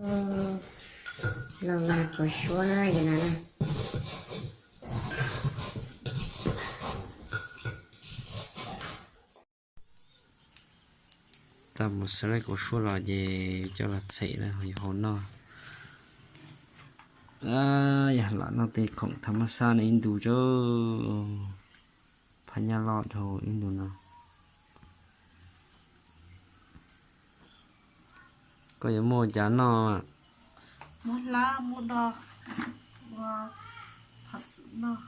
Los mas kuv suab no na. Tag mus xav lawv kuv suab los ces coj los txhem na, yuav hau noj. Yog lam noj tej khoom tham mas xaj no ib ntus tso, phab nyaj loj dhau ib ntus no. Koj yuav muaj cas noj? Muab hlab muab do ua phav xwm noj.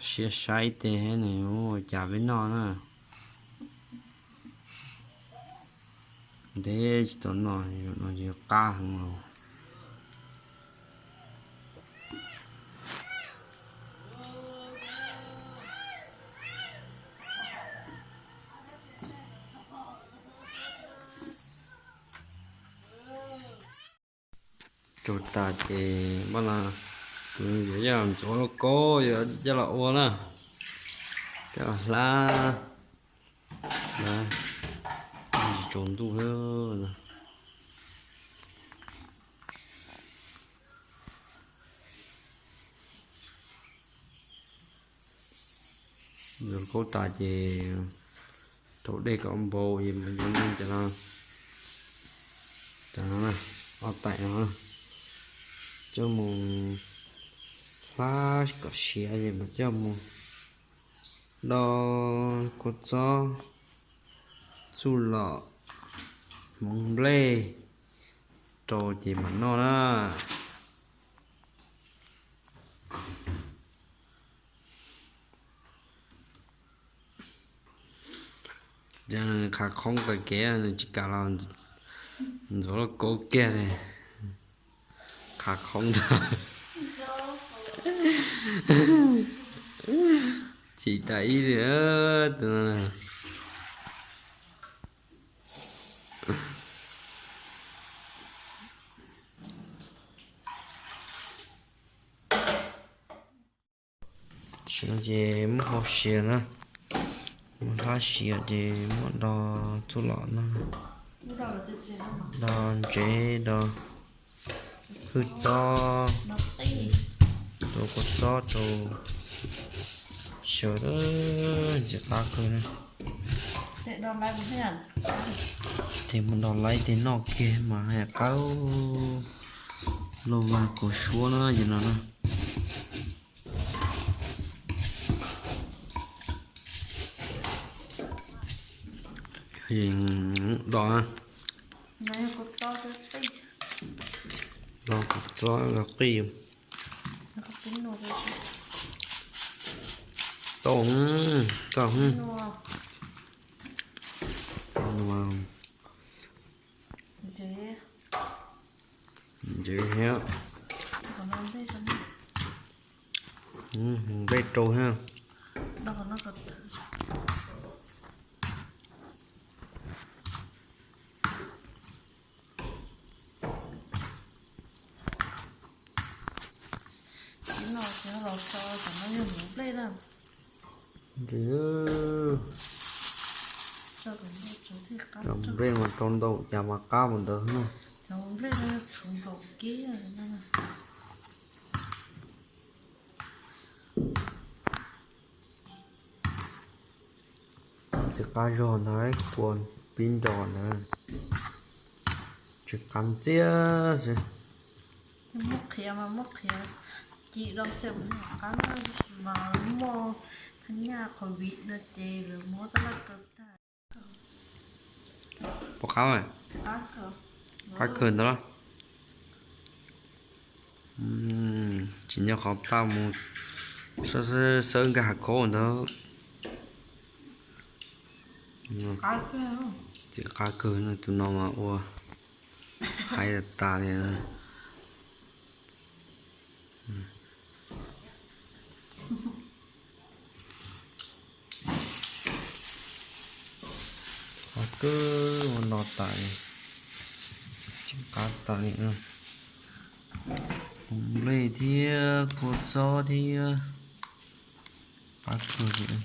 Siab saib tej nws ua cas peb noj na. Ntev tsis tau noj, no ces qab heev los. Tsuag tas ces npaj no kuv yuav coj los ntxuav lauj kaub, yuav coj los ua na, coj los hlab. Tsaus ntuj lawm. Ntxuav lauj kaub tas ces rau dej kom npau ces mam yuav cov no, cov no, ob taim no coj mus hlab kom siav ces mam coj mus do kua txob, txuj lom, hmoov nplej rau ces mam noj na. Nws qhav qhoob kawg kev, nws tsis kam los ntxuav lauj kaub kiag li. Qhav qhoob ntag. Chim tas ib li tus no. Tam sim no ces muab hau siav na, muab hlab siav ces muab do txuj lom no, do ntsev, do hwj txob, rau kua txob rau sawv daws ntxim qab kawg na. Ces mus do laib tej noj kiag mas haj yam qab. Lauj vag kuv suab na yog no na. Do, do kua txob los qij. Tau, tau. Ntsev thiab. Nplej rau thiab. Cov nplej mas rau ntau cas mas qab mus ntawd na. Tsis qab zog ntag, kua pib nro ntawd tsis qab ntxiab xwb. Muab qhiav mas muab qhiav ci do xwb mas qab, tab sis mas muaj thaj nyaj qhov viv no ces lawv muab tab laj kaw tag. Puas qab? Qab kawg ntawd los? Tsis nyob qhov paj mus xawb nkag hav khaub ntawd. Txiv qab kawg no, tus no mas ua haib tas tas li. Qab kawg, ua no tas li, tsis qab tas li. Hmoov nplej thiab kua txob thiab, qab kawg li.